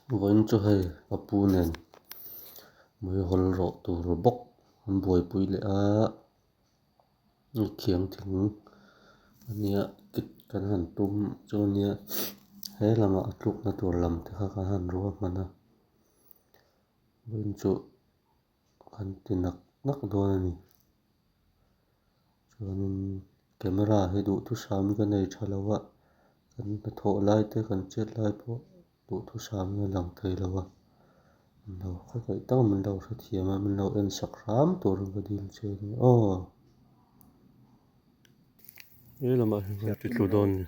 Vawiin chu hei ka pu nen meihawl rawh tur bawk an buaipui leh a khiang thing a nia kit kan han tum chu a nia he lamah a tlukna tur lam te kha kan han ruahman a vawiin chu kan ti nak nak dawn a ni chuanin camera hi duhthusam ka nei tha lo a kan hnathawh lai te kan chet lai pawh duhthusam hi a lang thei lo a min lo khawih tak min lo hrethiam a min lo en sak hram turin ka dil che a ni aw. He lamah hian kan ti tlu dawn a ni.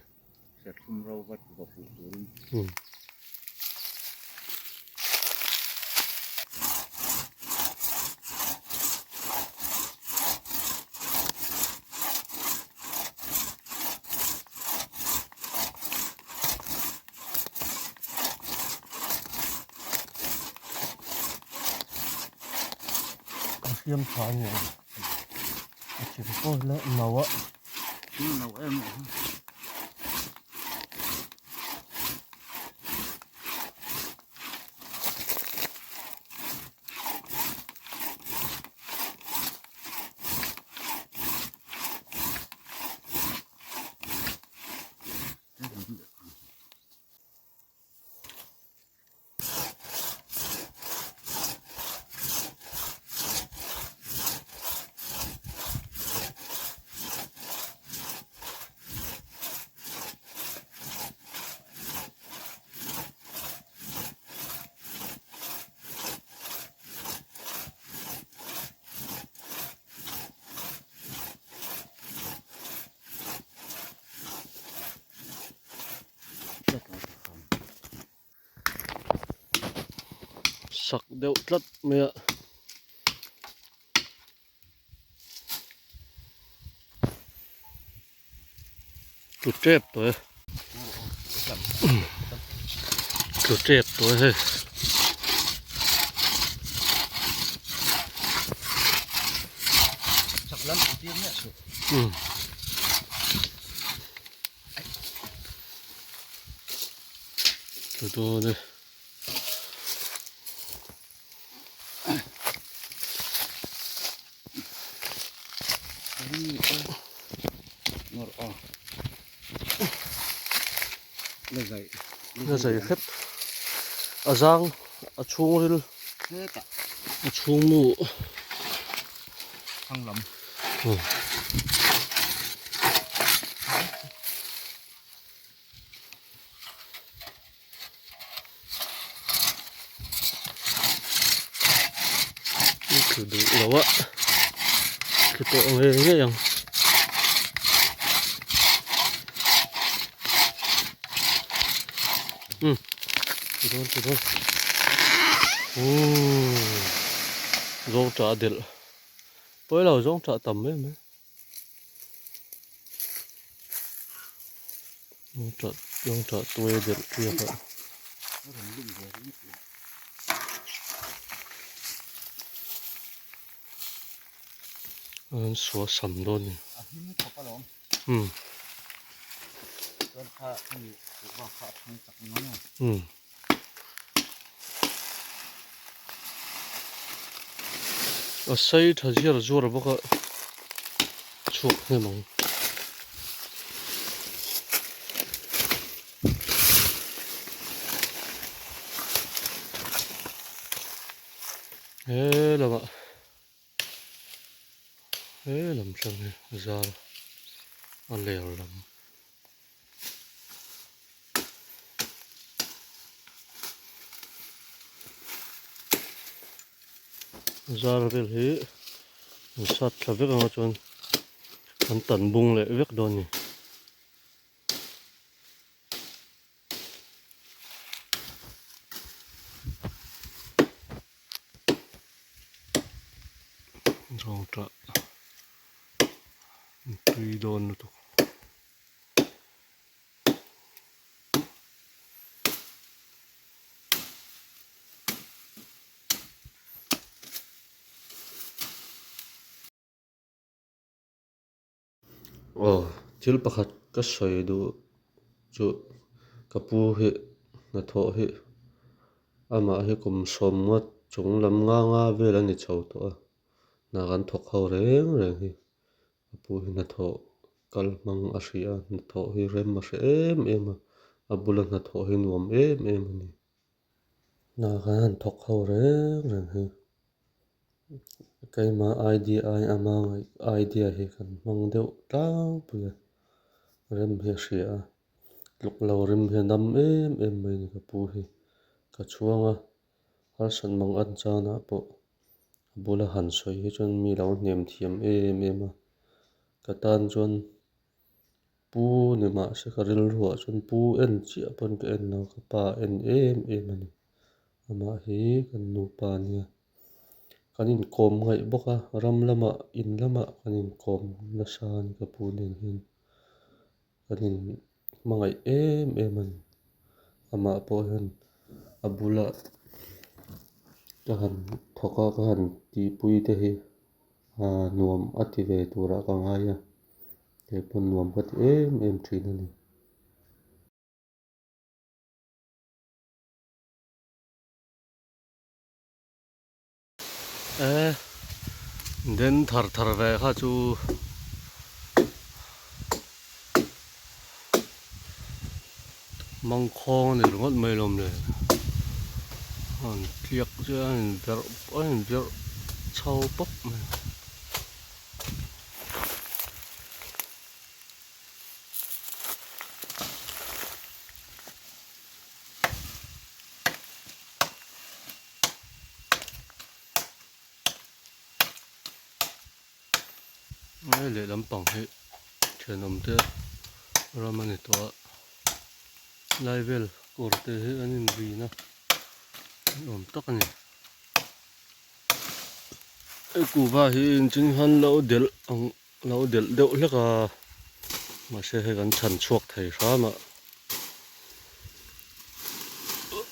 A hriam tha a ni ang a thil pawh hi no a. Sak deuh tlat mai a. Tlu tep tawh e. Tlu tep tawh e hei. Tlu dawn e. La zai hrep a zang a chhungril a chhung mu Tlu duh lo a tlu tawh ngei ngei ang. Umm tlu dawn tlu dawn umm zawng tah delh pawi lo zawng tah tam em mai. Zawngṭah tuai a delh ṭiak a. An suah sam dawn a ni. Umm. Umm. A sei tha ziar zuar bawk a chhuak hnem ang. He lamah he lam tlang hi a zar a ler lam. Zar vel hi an sat thla vek anga chuan an tan bung leh vek dawn a ni. Zawngṭah tui dawn lutuk. Aw thil pakhat ka sawi duh chu ka pu hi hnathawh hi. Amah hi kum sawmnga chung lam nga nga vel a ni chho tawh a, hna kan thawk ho reng reng hi ka pu hi hnathawh kal hmang a hria a, hnathawh hi rem a hre em em a, a bula hnathawh hi nuam em em a ni. Hna kan han thawk ho reng reng hi keima idea aiin ama ngaih idea hi kan hmang deuh tlangpui a, rem hi a hria a, tluk lo rim hi a nam em em mai a ni ka pu hi ka chhuang a, harsat mang an chanah pawh a bula han sawi hi chuan mi lo hnem thiam em em a, ka tan chuan Pu ni mahse ka rilruah chuan pu en chiah pawn ka en lo, ka pa en em em a ni. Amah hi kan nupa nia. Kan inkawm ngaih bawk a, ram lamah in lamah kan inkawm nasa a ni ka pu nen hian. Kan in hmangaih em em a ni. Amah pawh hian a bulah ka han thawk a, ka han tihpui te hi nuam a ti ve turah ka ngai a. Kei pawn nuam ka ti em em thin a ni. E den thar thar ve kha chu mangkhawng a ni ringawt mai lawm le. An tliak chu a inverh a inverh chho pawp mai. Hei lehlam pang hi thenawm te ram a ni tawh a lai vel kawr te hi an inrin a ni awm tak a ni. Hei kuhva hi engtin hian lo delh ang lo delh deuh hlek a mahse hei kan chhan chhuak thei hram a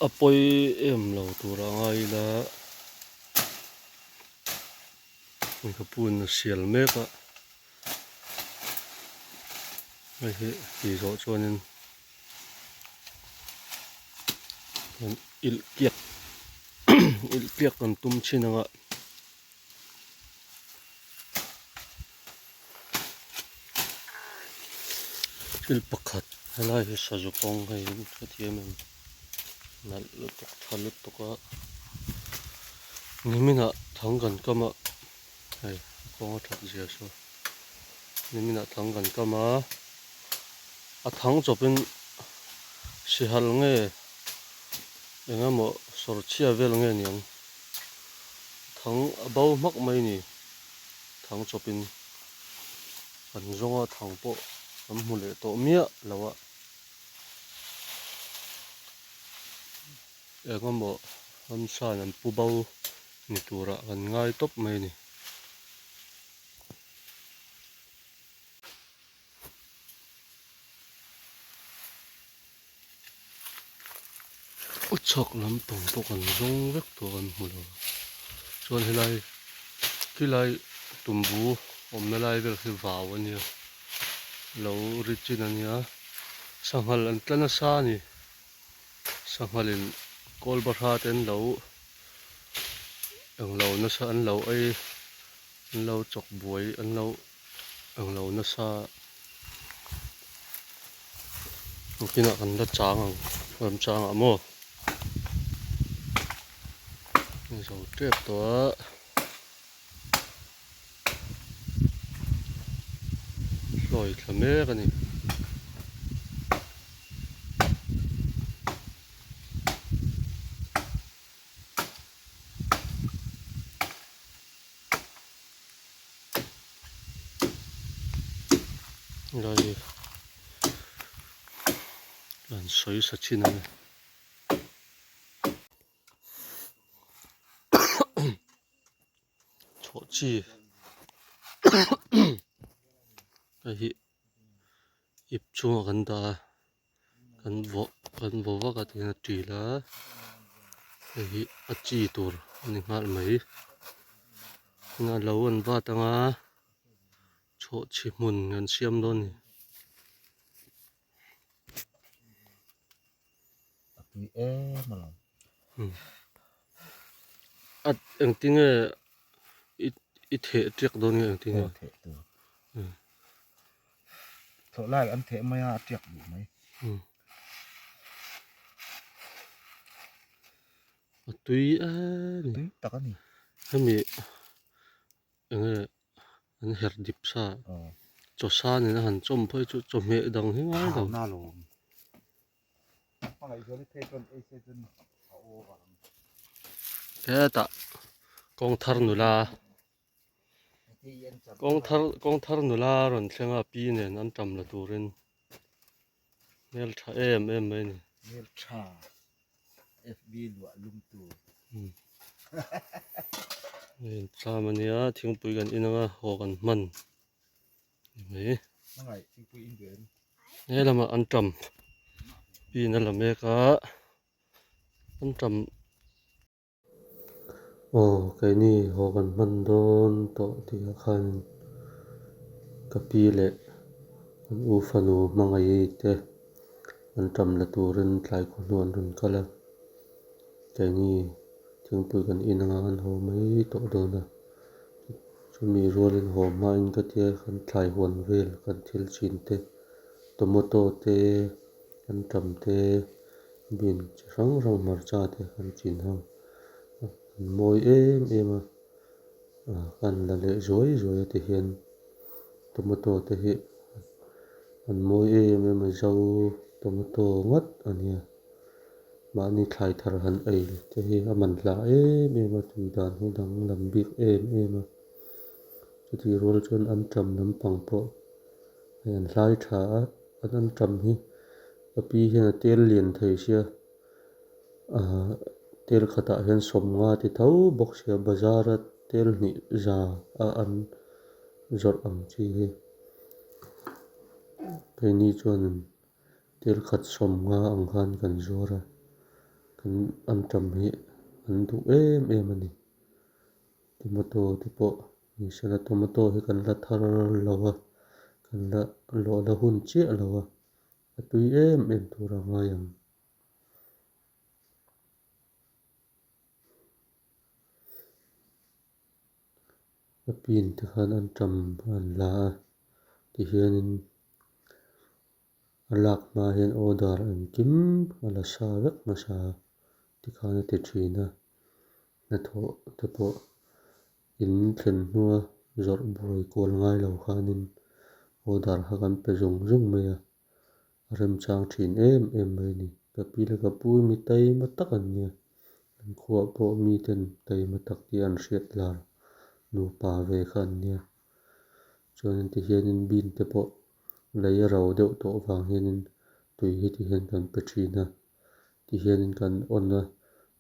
a pawi em lo tur a ngai ila hei ka pu in a sial mek a hei hi tih zawh chuanin ilh kiak ilh kiak kan tum thin ang a thil pakhat helai hi sazu kawng hei ka thiam em nalh lutuk tha lutuk a niminah thang kan kam a hei kawng a that zia saw niminah thang kan kam a a thang chawpin sihal nge eng emaw sawr chhia vel nge niang thang a bo hmak mai ni thang chawpin kan zawnga thang pawh kan hmu leh tawh miah lo a eng emaw ramsa an pu bo ni turah kan ngai tawp mai a ni. Chhak lampang pawh kan zawng vek tawh kan hmu lo chuan helai khilai tumbu awmna lai vel khi vau a nia lo ri chin a nia sanghal an tla nasa a ni sanghal in kawl bahra te an lo englo nasa an lo ei an lo chawk buai an lo. Englo nasa nakinah kan la chang ang ram changah maw a zo tep tawh a hlawi thla mek a ni. Helai an sawi sa chin a ni chhuah chi hei hi ip chungah kan dah a kan vawh kan vaw vak a tihian a ṭil a hei hi a chi tur a ni nghal mai a lo an vat ang a chhawhchhi hmun an siam dawn a ni. A tui em alawm. A engtinge i i theh tiak dawn nge engtinge? Aw theh tur. Thawh lai an theh mai a a tiak duh mai. A tui a ni. Tui tak a ni. Hemi enge an her dip sa chaw sa nena han chawm phei chu chawhmeh dang hi ngai lo. Hetah kawng thar nula kawng thar kawng thar nula rawn thleng a pi nen an tam la turin hmel tha em em mai a ni. Hmel tha FB luah lum tur. Hei tlam a nia thingpui kan in anga haw kan hman. He lamah an tam pin a la mek a an tam aw keini haw kan hman dawn tawh tih ah khan ka pi leh kan u fanu hmangaih te an tam la turin tlai khaw hnu an rawn kal a keini thingpui kan in anga an haw mai tawh dawn a. Chumi rualin haw hmain ka tia kan thlai huan vel kan thil chin te tomato te antam te bean chi hrang hrang hmarcha te kan chin ho an mawi em em a ah kan la leh zuai zuai a tihian tomato te hi an mawi em em a zo tomato ngawt a nia. Mahni thlai thar han ei te hi a man hla em em a, tui dan hi danglam bik em em a. Chutih rual chuan an ṭam lampang pawh hei an hlai tha a, an an ṭam hi ka pi hian a tel lian thei sia, ahh tel khatah hian sawmnga ti tho bawk sia, bazar a tel hnih za a an zawrh ang chi hi keini chuanin. Tel khat sawmnga ang khan kan zuar a, kan antam hi an duh em em a ni. Tomato te pawh ni sela tomato hi kan la thar lo a, kan la lawh la hun chiah lo a, a tui em em tur a ngai ang. A pin te khan antam an la a tihianin. A lak hma hian order engkim a la sa vek hmasa tikhan a ti thin a, hnathawh te pawh in thlen hnua zawrh buai kual ngai lo khanin order kha kan pe zung zung mai a, a remchang thin em em mai a ni. Ka pi leh ka pu hi mi taima tak an nia, an khuaah pawh miten taima tak tih an hriat lar nupa ve kha an nia. Chuanin tihianin bean te pawh lei a ro deuh tawh vang hianin tui hi tihian kan pe thin a, tihianin kan on a,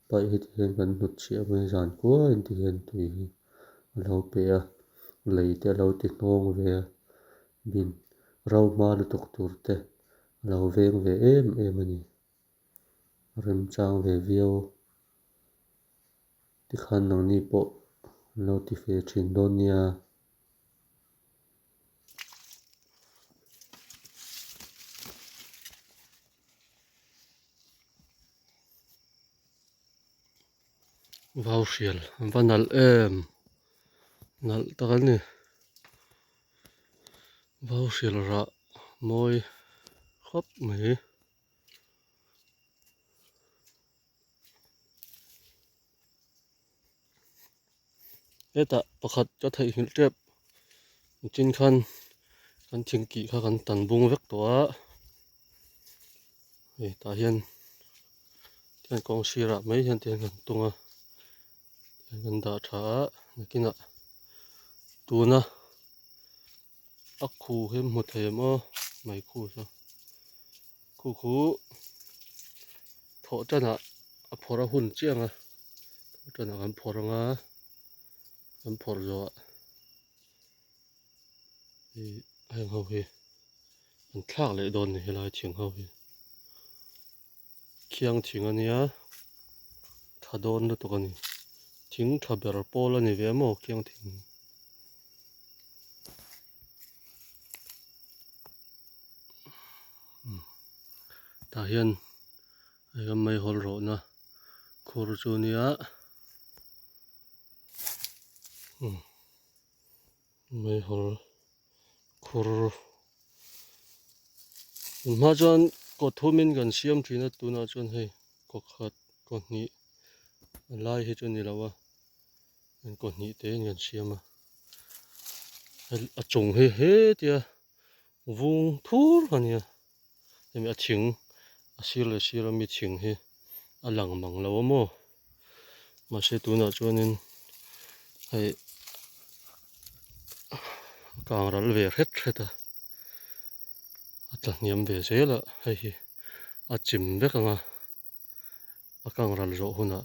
paih hi tihian kan hnut chhiah mai a, zan kuain tihian tui hi a lo pe a, lei te a lo ti hnawng ve a, bean ro hma lutuk tur te a lo veng ve em em a ni, a remchang ve viau. Tikhan nangni pawh an lo ti fe thin dawn nia. Vau hrial an va nalh em nalh tak a ni vau hrial rah mawi khawp mai. Hetah pakhat ka theihnghilh tep nichin khan kan thing kih kha kan tan bung vek tawh a hei tah hian tihian kawng sirah mai hian tihian kan tung a tihian kan dah tha a nakinah tuna a khu hi hmu thei em aw mai khu chu khu khu thawh tanah a phawrh a hun chiang a thawh tanah kan phawrh ang a kan phawrh zawh ah ih heng ho hi an thlak leh dawn a ni helai thing ho hi khiang thing a nia tha dawn lutuk a ni thing tha ber pawl a ni ve maw khiang thing. Tah hian hei kan meihawl rawhna Khur chu nia umm meihawl khur tun hma chuan kaw thumin kan siam thin a tunah chuan hei kaw khat kaw hnih a lai hi chu a ni lo a kaw hnih te in kan siam a a chung hi hetia vung thur a nia. Hemi a thing a sir leh sir a mi thing hi a lang mang lo a maw mahse tunah chuanin hei a kang ral ve hret hret a a tla hniam ve zel a hei hi a chim vek ang a a kang ral zawh hunah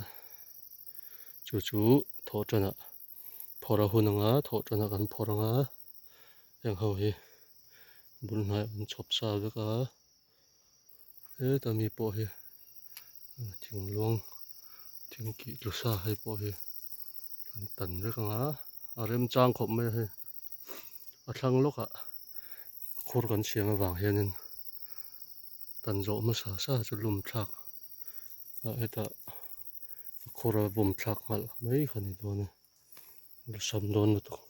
chu chu thawh tanah phawrh a hun ang a thawh tanah kan phawrh ang a. Heng ho hi bul hnai an chhawp sa vek a heta mi pawh hi thing luang thing kih tlu sa hei pawh hi an tan vek ang a a remchang khawp mai a hei a thlang lawkah khur kan siam avang hianin tan zawh hmasa sa chu lum thlak ah hetah a khur a vawm thlak nghalh mai kha a ni dawn a. Lusam dawn lutuk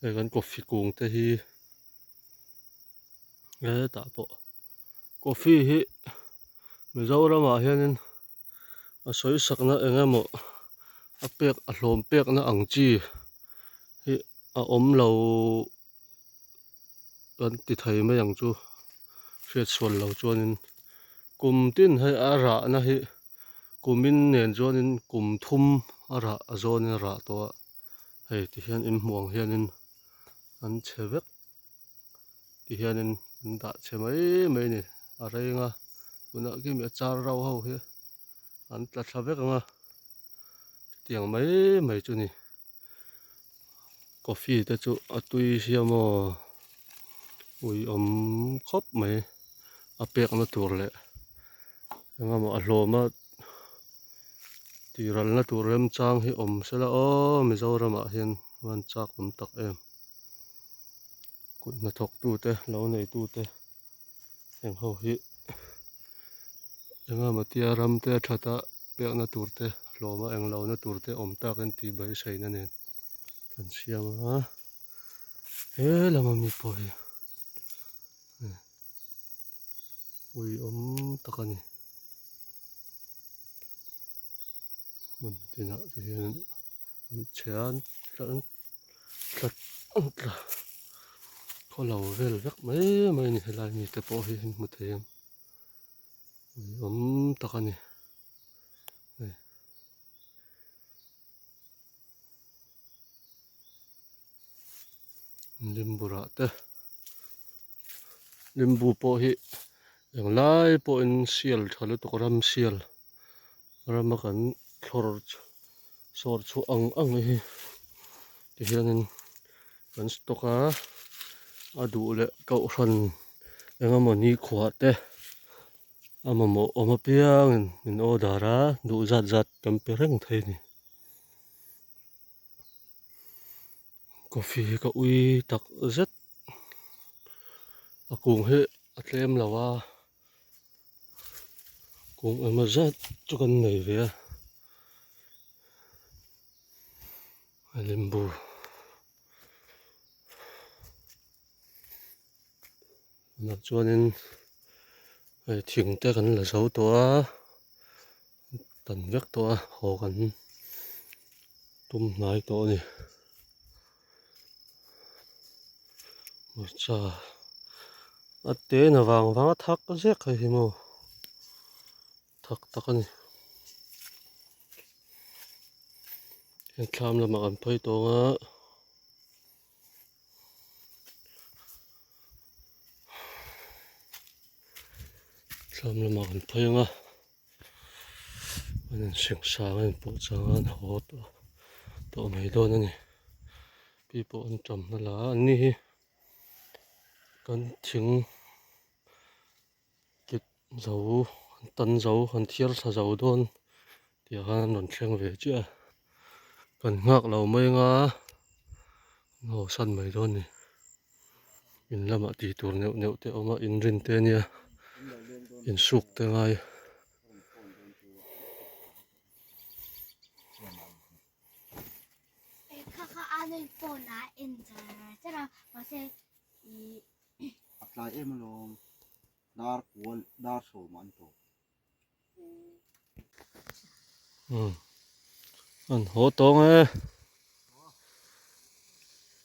hei kan coffee kung te hi hetah pawh coffee hi Mizoram ah hianin a sawi sakna eng emaw a pek a hlawm pekna ang chi hi a awm lo kan ti thei mai ang chu hriat sual lo chuanin kum tin hei a rahna hi. Kumin nen chuanin kum thum a rah a zawnin a rah tawh a, hei ti hian in hmuh ang hianin an chhe vek ti hianin an dah chhe mai mai a ni a reng a tunah khi mi a char rau ho hi an tla thla vek ang a chutiang mai mai chu a ni coffee te chu a tui sia maw ui awm khawp mai a pekna tur leh. Engemaw a hlawm a tiralna tur remchang hi awm sela aw Mizoramah hian van chak awm tak em kut hnathawk tute lo nei tute heng ho hi engemaw tia ram te a that a pekna tur te hlawm a englo na tur te awm tak in tih beiseina nen kan siam a he lama mi pawh hi. Ui awm tak a ni. Hmun tinah te hian an che a an tla an tla an tla khaw lo vel vek mai mai a ni helai mite pawh hi hmu thei ang ui awm tak a ni hei. Limburah te limbu pawh hi englai pawhin sial tha lutuk ram sial rama kan thlawr sawr chhuah ang ang hi tihianin kan stock a a duh leh kohhran engemaw nikhua te a mamawh awm apiangin min order a duh zat zat kan pe reng thei a ni. Coffee hi ka ui tak zet a kung hi a tlem lo a kung emaw zat chu kan nei ve a a limbu tunah chuanin hei thing te kan la zo tawh a tan vek tawh a haw kan tum hnai tawh a ni hmarcha a te na vang vang a thak zek hei hi maw thak tak a ni heng thlam lamah kan phei tawng a. Thlam lamah kan phei ang a an inseng sang a inpawh chang a an haw tawh tawh mai dawn a ni pi pawh an tam hnal a an ni hi kan thing kit zo an tan zo an thiar thla zo dawn tih ah khan an rawn thleng ve chiah a kan nghak lo mai anga an haw san mai dawn a ni in lamah tih tur neuh neuh te a awm a inrin te a nia insuk te a ngai. A phone a en char char a mahse ih. A tlai em alawm dar kual dar sawm an tawp. An haw tawng e.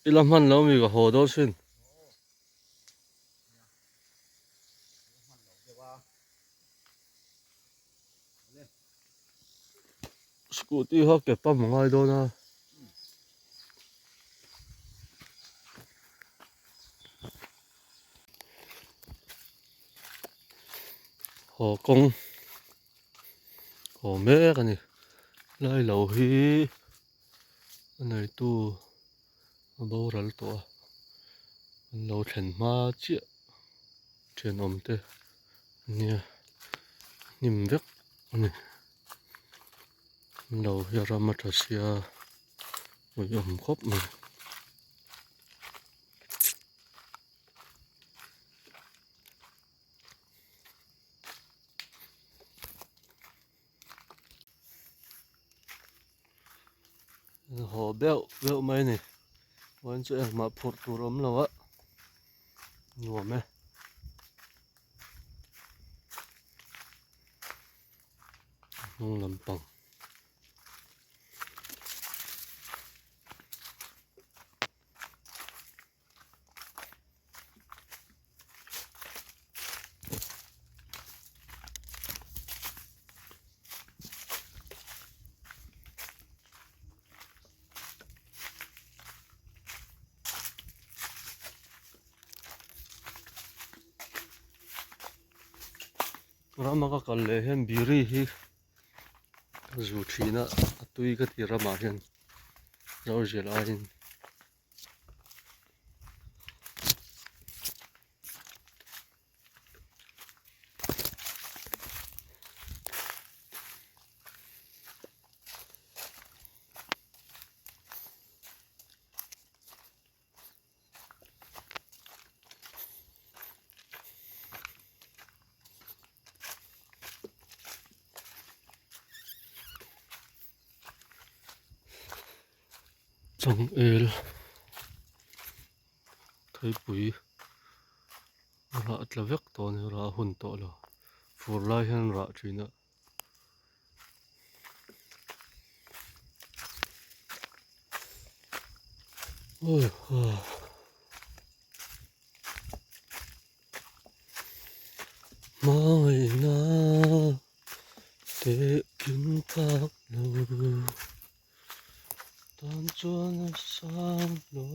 I la hman lo mi ka haw dawn sin. Scooty kha ke pump a ngai dawn a. Haw kawng haw mek a ni. Lai lo hi a neitu a boral tawh a an lo thlen hma chiah thenawm te nia hnim vek a ni. An lo hi a ram a tha sia ui awm khawp mai. Haw beuh beuh mai a ni vawiin chu engmah phurh tur a awm lo a nuam e. Hnung lampang. Rama ka kal leh hian biri hi ka zu thin a a tui ka ti ramah hian zozial aiin. Changel theipui rah tla vek tawh a ni rah hun tawh lo fur lai hian rah thin a. Hmangaihna teh kim phak lo tan chuan a sang lo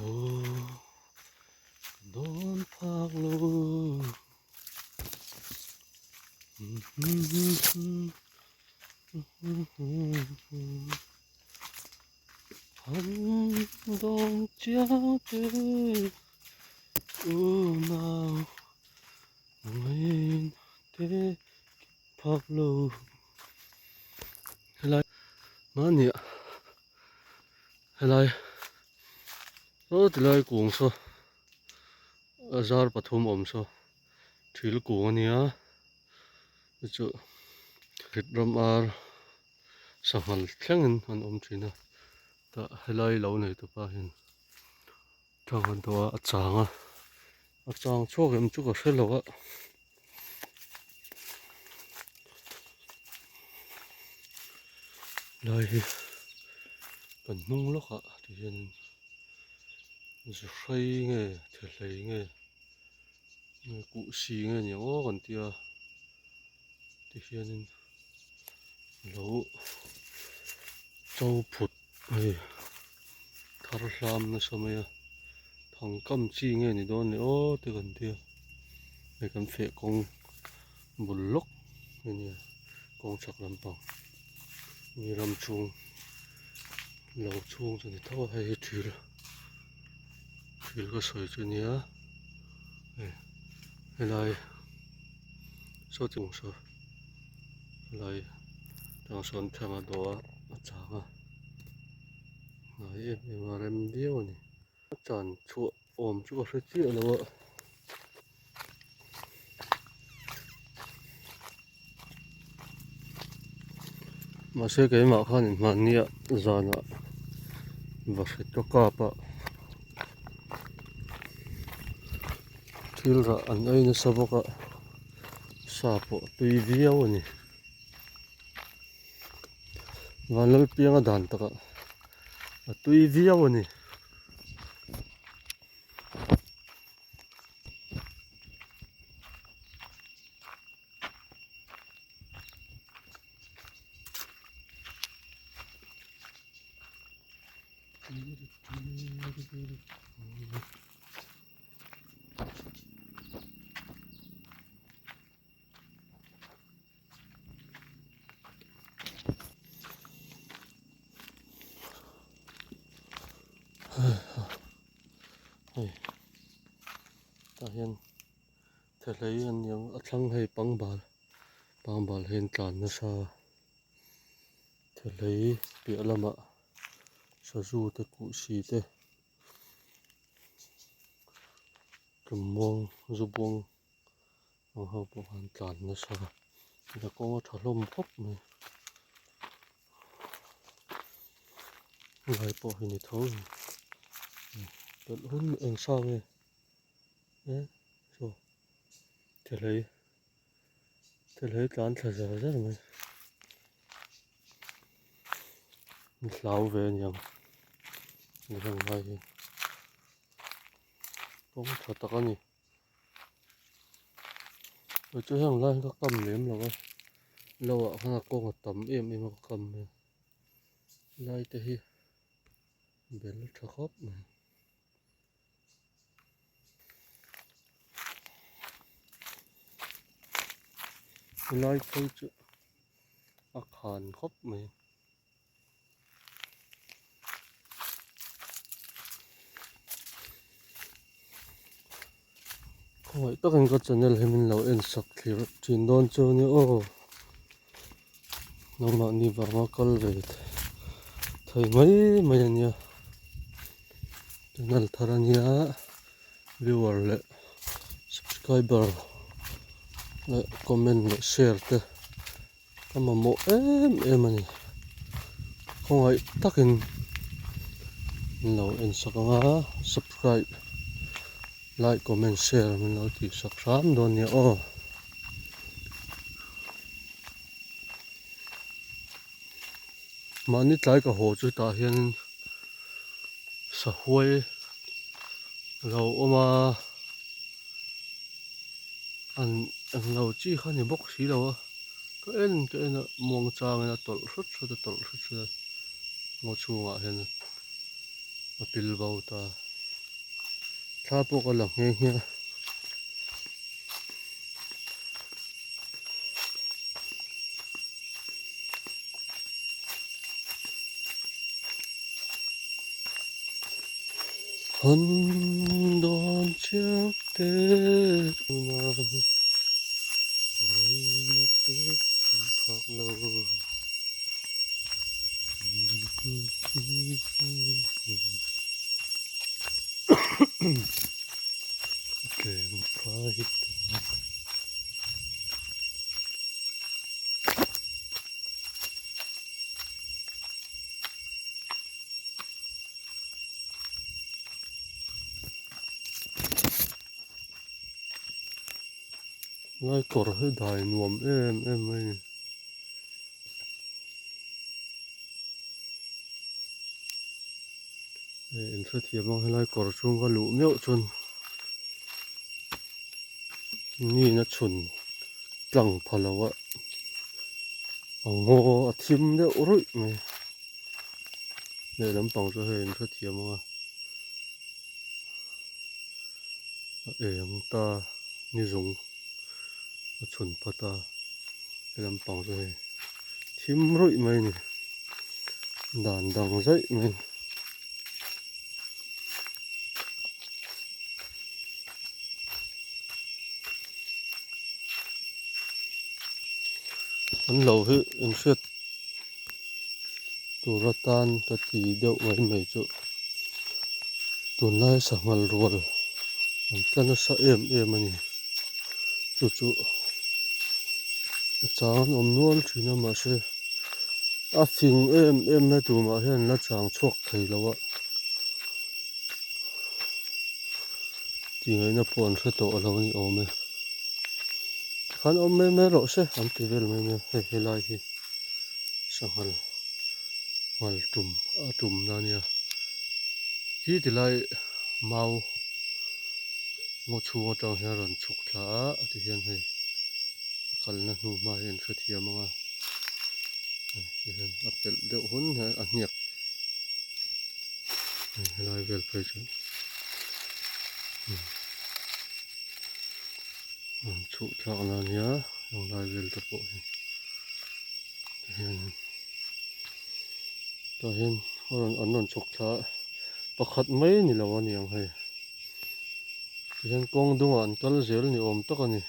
aw ka dawn phak lo. Dawng chiang te unau ngain te phak lo helai mahnia helai aw tilai kung saw a zar pathum awm saw. Thil kung a nia chu chu rit ram ar sanghal thlengin an awm thin a tah helai lo nei tu pa hian thang an dawh a a chang a a chang chhuak em chu ka hre lo a lai hi kan hnung lawkah ti hian zu hrei nge thehlei nge. Kuh si nge ni ang aw kan tia tihianin lo cho phut hei thar hlam nasa mai a thang kam chi nge ni dawn le aw te kan tia hei kan feh kawng bul lawk a nia kawng chhak lampang mi ram chhung lo chhung chu ni tho a hei hi thil. Thil ka sawi chu nia hei helai saw chung saw helai tang sawn thlang a dawh a a chang a hnai em em a rem viau a ni a chan chhuah awm chu ka hre chiah lo a. Mahse keimah khan inhmannia zanah vahrit ka kap a, thil rah an ei nasa bawk a, sa pawh a tui viau a ni. Vanlalpianga dan takah a tui viau a ni. Hei tah hian thehlei an ni ang a thlang hei pangbal pangbal hi an tlan nasa a thehlei piah lamah sazu te kuhsi te tlummuang zu buang ang ho pawh khan tlan nasa a a kawng a tha hlawm khawp mai lai pawh hi ni tho a ni pelh hun eng sa nge e saw thehlei thehlei tlan thla zar zar mai an hlau ve a niang heng lai hi kawng tha tak a ni. Kei chu heng lai hi ka kam lem lo a lo ah khan a kawng a tam em em a ka kam mai lai te hi bel tha khawp mai. Helai phei chu a khan khawp mai. Khawngaih takin ka channel hi min lo en sak thlir thin dawn chu a nia aw. Nangmahni vanga kal ve thei mai mai a nia. Channel thar a nia viewer leh subscriber leh comment leh share te. Ka mamawh em em a ni. Khawngaih takin min lo en sak ang a, subscribe, like, comment, share min lo tih sak hram dawn nia aw. Mahni tlai ka haw chu tah hianin sahuai a lo awm a, an englo chi kha ni bawk si lo a, ka en ka en a muang changin a tawlh hrut hrut a tawlh hrut hrut a ngaw chhungah hian a pil bo ta thla pawh ka la nghe nghe a. Han dawn chiang te tuna ngaina te thu phak lo. Tlem phai ta. Lai kawr hi dai nuam em em mai a ni. Hei in hrethiam ang helai kawr chhung ka luh meuh chuan nina chhun tlang pha lo a a ngaw a thim deuh ruih mai lehlam pang chu hei in hrethiam ang a a eng ta ni zung a chhun pha ta helam pang chu hei thim ruih mai a ni dan dang zaih mai. An lo hi inhriat tur atan ka ti deuh mai mai chu tunlai sanghal rual an tla nasa em em a ni chu chu a chang an awm nual thin a mahse. A fing em em na tumah hian an la chang chhuak thei lo a, tingaihna pawh an hre tawh lo a ni awm e. Tikhan awm mai mai rawh se an ti vel mai mai a, hei helai hi sanghal nghal tum a tumna a nia, khi tilai mau ngaw chhung atang hian a rawn chhuk thla a tihian hei a kalna hnu hma hi an hrethiam ang a. Tihian a pelh deuh hun hian a hniak hei helai vel phei chu an chhuh thlak na ania heng lai vel te pawh hi tihian tah hian a rawn an rawn chhuk thla a pakhat mai ni lo a niang hei tihian kawng dungah an kal zel ni awm tak a ni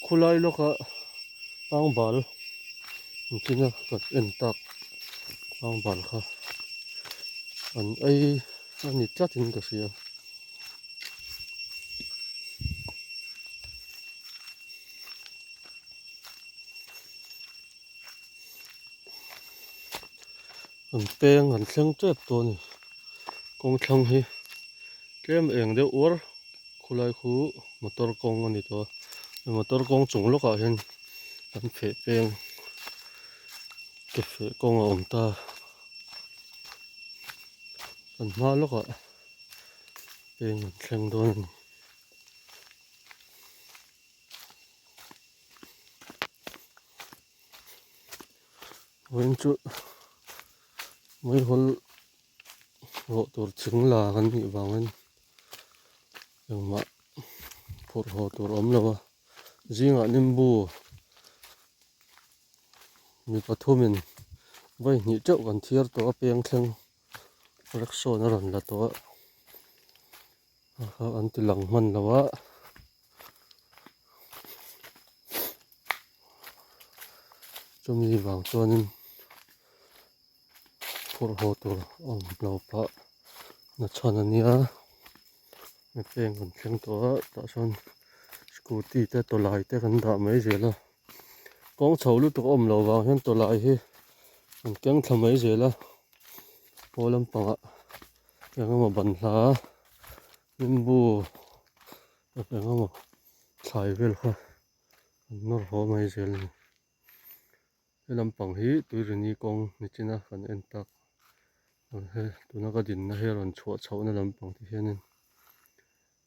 khulai lawka. Pangbal engtin a kan en tak pangbal kha an ei a ni tlat in ka hria. An peng an thleng tep tawh a ni kawng thlang hi tlem eng deuh uar. Khulai khu motor kawng a ni tawh a motor kawng chung lawkah hian kan feh peng ke feh kawng a awm ta kan hma lawkah peng an thleng dawn a ni. Vawiin chu meihawl rawh tur thing la kan nih vangin engmah phurh haw tur a awm lo a zingah nimbu mi pathumin vawi hnih teuh kan thiar tawh a peng thleng rickshaw in a rawn la tawh a kha an ti lang hman lo a. Chumi vang chuanin phurh haw tur a awm lo phah na chhan a nia mipeng kan thleng tawh a tah chuan scooty te tawlai te kan dah mai zel a kawng chho lutuk a awm loh vang hian tawlai hi an keng thla mai zel a haw lampangah eng emaw banhla nimbu eng emaw thlai vel kha an nawr haw mai zel a ni. He lampang hi Tuirini kawng nichina kan en tak ang he tuna ka dinna hi a rawn chhuah chhohna lampang ti hianin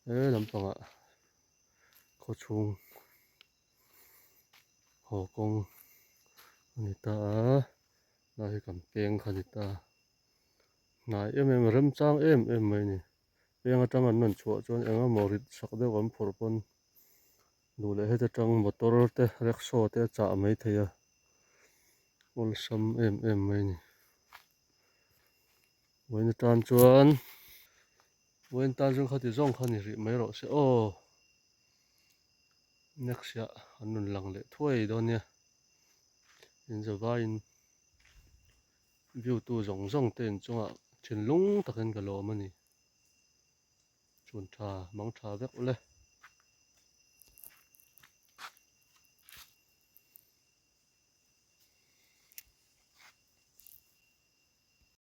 he lampangah khawchhung haw kawng a ni ta a lai hi kan peng kha a ni ta hnai em em remchang em em mai a ni peng atang an rawn chhuah chuan eng emaw rit sak deuh an phawrh pawn. Duh leh heta tang motor te rickshaw te a chah mai thei a, awlsam em em mai a ni. Vawiin atan chuan vawiin tan chuan khati zawng kha ni rih mai rawh se aw. Next ah an rawn lang leh thuai dawn nia. Inzavaiin view tu zawng zawng te inchungah thinlung takin ka lawm a ni. Chhun tha mang tha vek ule.